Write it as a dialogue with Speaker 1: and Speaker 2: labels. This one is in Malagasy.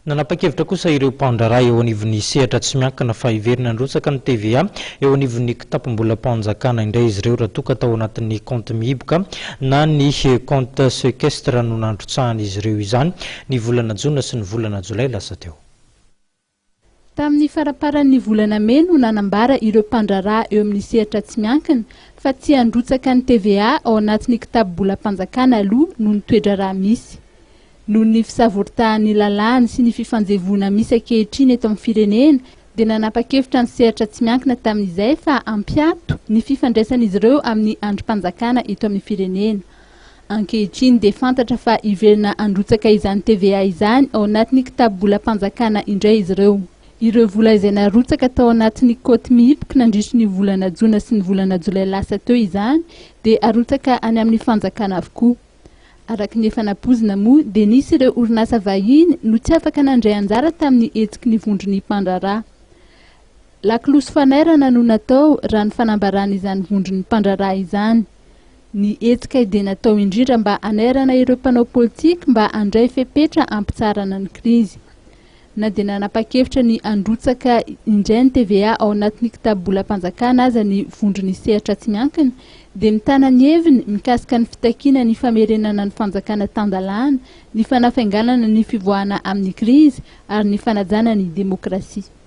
Speaker 1: Nanapa-kevitra kosa ireo mpandraharaha eo anivon'ny sehatra tsy miankina fa hiverina handrotsaka ny TVA eo anivon'ny kitapom-bolam-panjakana indray izy ireo raha toa ka tao anatin'ny kaonty mihiboka na ny compte sequestre no nandrotsahan'izy ireo izany ny volana jona sy ny volana jolay lasa teo.
Speaker 2: Tamin'ny faramparan'ny volana mey no nanambara ireo mpandraharaha eo amin'ny sehatra tsy miankina fa tsy handrotsaka ny TVA ao anatin'ny kitapo-bolam-panjakana aloha noho ny toe-draharaha misy. Noho ny fisavoritahan'ny lalàna sy ny fifanjevoana misy ankehitriny eto amin'ny firenena dia nanapa-kevitra ny sehatra tsy miankina tamin'izay fa hampiato ny fifandraisan'izy ireo amin'ny andrim-panjakana eto amin'ny firenena. Ankehitriny dia fantatra fa hiverina handrotsaka izany TVA izany ao anatin'ny kitapo-bolam-panjakana indray izy ireo. Ireo vola izay narotsaka tao anatin'ny kaoty mihiboka nandritry ny volana jona sy ny volana jolay lasa teo izany dia arotsaka any amin'ny fanjakana avokoa. Araka ny efa nampoizina moa dia nisy ireo orinasa vahiny no tsy afaka nandray anjara tamin'ny hetsiky ny vondron'ny mpandraharaha. Lakolosy fanairana no natao raha ny fanambaran'izany vondron'ny mpandraharaha izany. Ny hetsika dia natao indrindra mba hanairana ireo mpanao politika mba handray fepetra hampitsaharana ny krizy. Na dia nanapa-kevitra ny handrotsaka indray ny TVA ao anatin'ny kitapo-bolam-panjakana aza ny vondron'ny sehatra tsy miankina dia mitana ny heviny mikasika ny fitakiana ny famerenana ny fanjakana tan-dalàna, ny fanafainganana ny fivoahana amin'ny krizy ary ny fanajana ny demokrasia.